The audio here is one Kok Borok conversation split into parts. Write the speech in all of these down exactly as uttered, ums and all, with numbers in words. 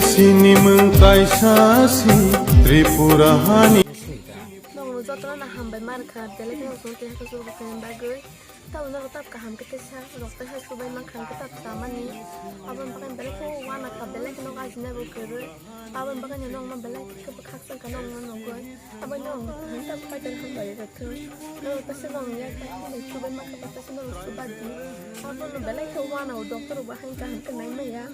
Chini mung kaisa si Tripura hani. Nokno jotono na hambai mankha, belai kheno chwng keha khe chwng bwkhaini bagwi. Tamo norok tap kaham khe tei sa rok tei hai chubai mankha hwnkhe tap chamani. Aboni bagwi belai khe uanakha, belai kheno gajinai bo kwrwi. Aboni bagwi no nokno belai khe bwkhak chwngkha nokno nugwi. Abo nwng hinta paitani hambai rwthwng. Nwng tesa nwng yak bai hinwi chubai mankha ba tesa nwng chuba di. Abo nwng belai khe uanao doctor rok bo haino kaham khe nai maya.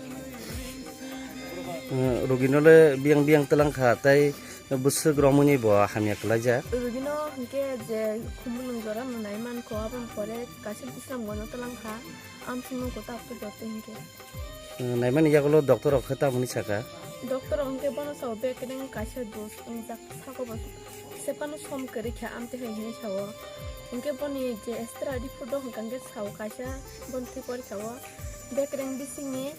Rugino le biyang biyang twlang kha tei bwswk romwini bo hamya kwlaijak. Rugino hinkhe je khumulwng jora no nai mankho aboni pore kaisa bisram gono twlang kha. Amswk nwng kwtal khe joto hinkhe. Naimani yagulo doctor rok khe tamoni saka? Doctor rok hwnkhe bono sao bekereng kaisa dos wngjak sako bo sepano som kwrwi kha amtwi hai hinwi sao. Hwnkhe boni je extra report rok hwnkha hwnkhe sao kaisa boni thwi porikha o bekereng bisingni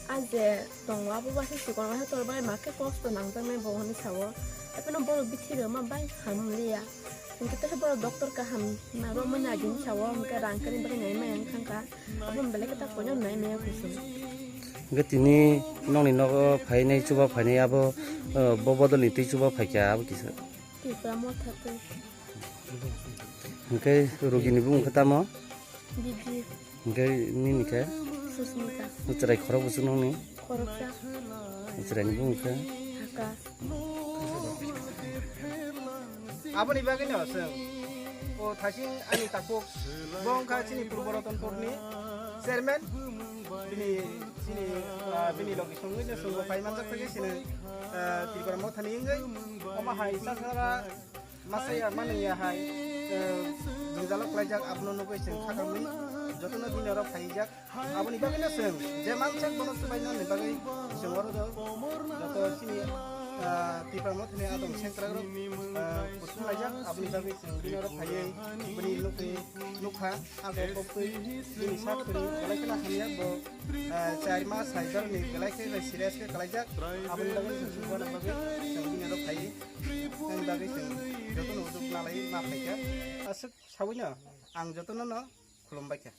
a je tongo abo waisa chikon waisa tor bai ma khe kosto nangjaknai bo hinwi sao. Ephano borok bithi rwma bai hamliya. Hwnkhe tei borok doctor kaham na romwi nai hinwi sao hwnkhe rang kwrwi bagwi nai maya wngkha. Aboni belai khe ta koino nai maya kusum. Hwnkhe tini nokni nogo phainai chuba phainai abo, eh, bo bodolni twi chuba phaikha abo kisa. Tipra motha twi. Hwnkhe rugini bumung khe tamo? Biji. Hwnkhe nini khe? Susmita. Chwrai khorok buchuk nokni? Khoroksa. Chwraini bumung khe? Haka. Aboni bagwino chwng o thasing ani takhuk bo wngkha chini Purbo Ratanpurni chairman. Bini, chini, ah, bini logi songwi no chwngbo phai manjak phai khe chini, ah, Tripura Mothani wngwi omo hai chasara masaya manwi ya hai, ah, jwngjalo klaijak abono nugwi chwng khakamwi jotono bini oro phaijak. Aboni bagwino chwng je mansak bono swbainani bagwi chwng oro do joto chini, ah, Tipra Mothani adong sengkrakrok, ah, kuthum laijak. Aboni bagwi chwng bini oro phaiwi bini nukni nukha abo koktwi bini sak kwrwi belai kheno hamya bo, ah, char mas hai jorni belai khe bai serious khe kalaijak. Aboni bagwi chwng sukmana bagwi chwng bini oro phaiwi nani bagwi chwng jotono ujuk nalai ma phaikha. Aswk sawino ang jotono no khulumbaikha.